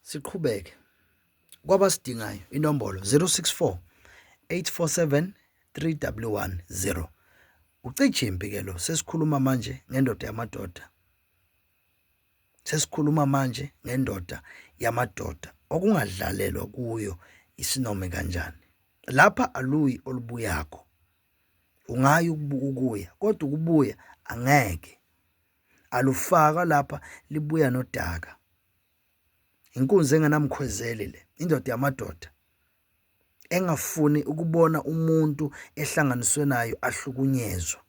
Siqhubeke. Kwabasidingayo inombolo 064 847 3110. Ucije impi ke lo, sesikhuluma manje ngendoda yamadoda. Sesikhuluma manje ngendoda yamadoda okungadlalelwa kuyo isinome kanjani. Lapha aluyi olubuyakho. Ungayi ukuya kodwa ukubuya angeke. Alufakwa lapha libuya nodaka. Inkunzi engenamkhwezeli le, indoda yamadoda engafuni ukubona umuntu ehlanganiswe nayo ahlukunyezwa.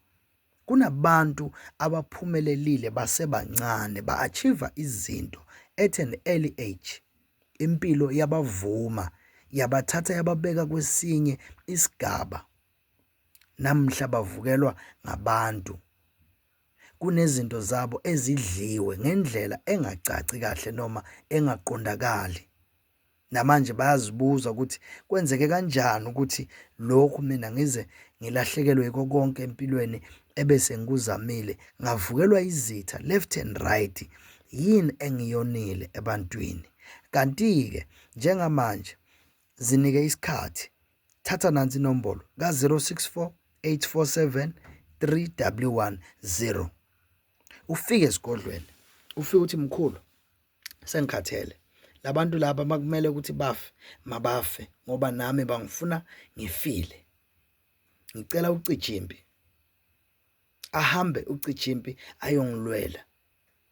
Kunabantu abaphumelelile basebancane ba-achieve izinto at an early age. Impilo yabavuma, yabathatha yababeka kwesinye isigaba. Namhla bavukelwa ngabantu. Kunezinto zabo ezidliwe ngendlela engacaci kahle noma engaqondakali. Namanje bayazibuza ukuthi kwenzeke kanjani ukuthi lokhu mina ngize ngilahlekelwe yiko konke empilweni ebese ngikuzamile, ngavukelwa izitha left and right. Yini engiyonile ebantwini? Kanti-ke njengamanje zinike isikhathi thatha nansi inombolo ka-064 847 3110 ufike esigodlweni ufike uthi mkhulu sengikhathele labantu laba makumele ukuthi bafe mabafe ngoba nami bangifuna ngifile ngicela ucijimbi ahambe ucijimpi ayongilwela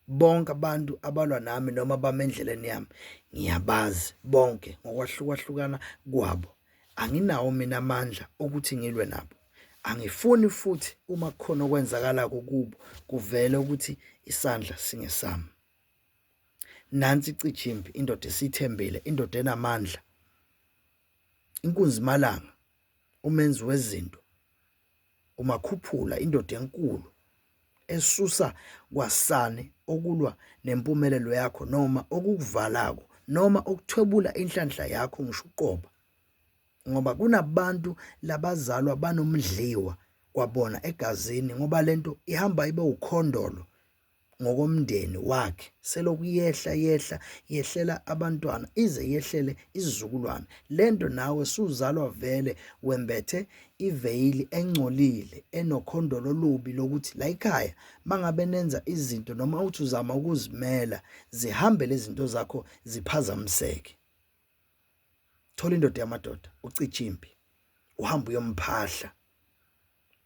bonke abantu abalwa nami noma bame endleleni yami ngiyabazi bonke ngokwahlukahlukana kwabo anginawo mina amandla okuthi ngilwe nabo angifuni futhi uma kukhona okwenzakalako kubo kuvele ukuthi isandla singesami nansi icijimbi indoda esithembile indoda enamandla inkunzi malanga umenzi wezinto umakhuphula indoda enkulu esusa kwasani okulwa nempumelelo yakho noma okukuvalako noma okuthwebula inhlanhla yakho ngisho uqoba ngoba kunabantu labazalwa banomdliwa kwabona egazini ngoba lento ihamba ibe ukhondolo ngokomndeni wakhe selokhu yehla yehla yehlela abantwana ize yehlele isizukulwane lento nawe suzalwa vele wembethe iveyili engcolile enokhondolo olubi lokuthi la ekhaya mangabe nenza izinto noma uthi uzama ukuzimela zihambe lezi zinto zakho ziphazamiseke thola indoda yamadoda ucije impi uhambe uyomphahla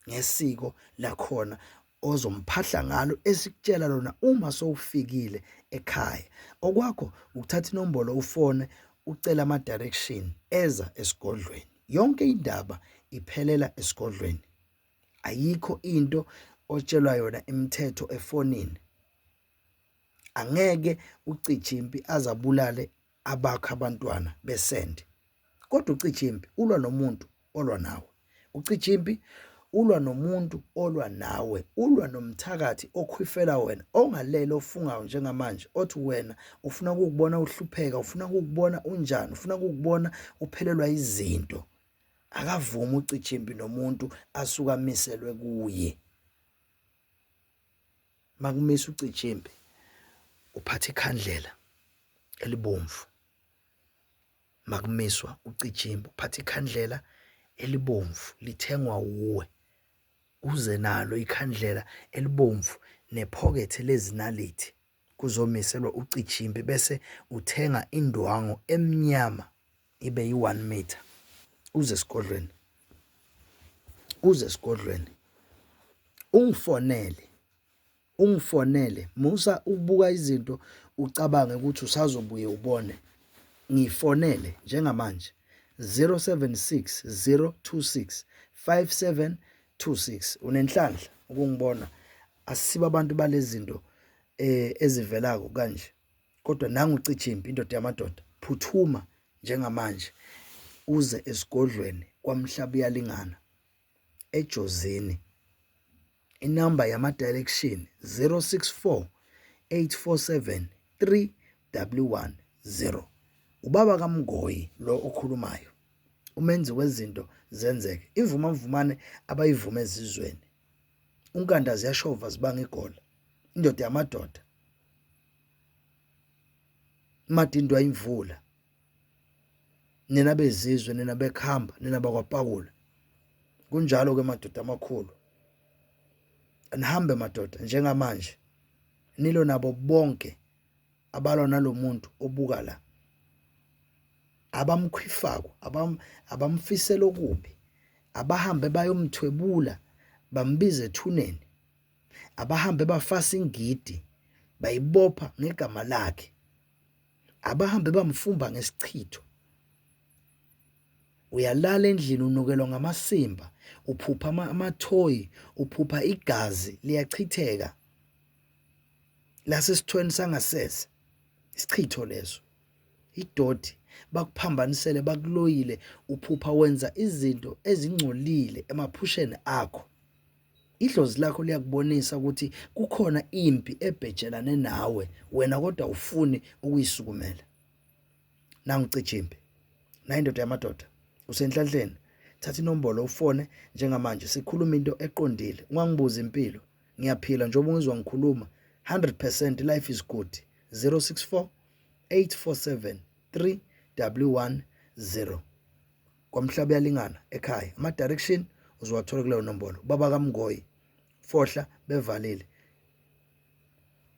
ngesiko lakhona ozomphahla ngalo esikutshela lona uma sowufikile ekhaya okwakho ukuthatha inombolo ufone ucela ama direction eza esigodlweni yonke indaba iphelela esigodlweni ayikho into otshelwa yona imithetho efonini angeke ucije impi azabulale abakho abantwana besende kodwa ucije impi ulwa nomuntu olwa nawe ucije impi ulwa nomuntu olwa nawe ulwa nomthakathi okhwifela wena ongalele ofungayo njengamanje othi wena ufuna ukukubona uhlupheka ufuna ukukubona unjani ufuna ukukubona uphelelwa izinto akavumi ucije impi nomuntu asuka amiselwe kuye makumisa ucije impi uphatha ikhandlela elibomvu makumiswa ucijimbi uphatha ikhandlela elibomvu lithengwa wuwe uze nalo ikhandlela elibomvu nephokethe lezinalithi kuzomiselwa ucijimbi bese uthenga indwangu emnyama ibe yi-1 meter uze esigodlweni uze esigodlweni ungifonele ungifonele musa ukubuka izinto ucabange ukuthi usazobuye ubone ngifonele njengamanje 076 026 5726 unenhlanhla ukungibona asibo abantu balezinto eh ezivelako kanje kodwa nangu cijimbi indoda yamadoda phuthuma njengamanje uze esigodlweni kwamhlaba uyalingana eJozini. Inamba yama-direction 064 847 3110. Ubaba kaMngoyi lo okhulumayo. Umenzi wezinto zenzeke. Imvumamvumane abayivuma ezizweni. Unkanda ziyashova zibanga igola. Indoda yamadoda. Madindwa imvula. Nina bezizwe, nina bekuhamba, nina bakwaPakula. Kunjalo ke madoda amakhulu. Nihambe madoda njengamanje. Nilo nabo bonke abalwa nalomuntu obuka la. Abamkhwifako, abamfisela okubi, abahambe bayomthwebula bambize ethuneni. Abahambe bafasa ingidi bayibopha ngegama lakhe. Abahambe bamfumba ngesichitho. Uyalala endlini unukelwa ngamasimba, uphupha amathoyi, uphupha igazi liyachitheka lasesithweni sangasese. Isichitho leso. Idoti bakuphambanisele bakuloyile uphupha wenza izinto ezingcolile emaphusheni akho. Idlozi lakho liyakubonisa ukuthi kukhona impi ebhejelane nawe wena kodwa ufuni ukuyisukumela. Nangu cijimpi. Nayi indoda yamadoda. Usenhlanhleni. Thatha inombolo ufone njengamanje sikhuluma into eqondile. Ungangibuzi impilo. Ngiyaphila njengoba ungizwa ngikhuluma. 100% life is good. 064 847 310. Kwamhlaba uyalingana ekhaya. Ama direction uzowathola kuleyo nombolo. Baba kaMngoyi. Fohla bevalile.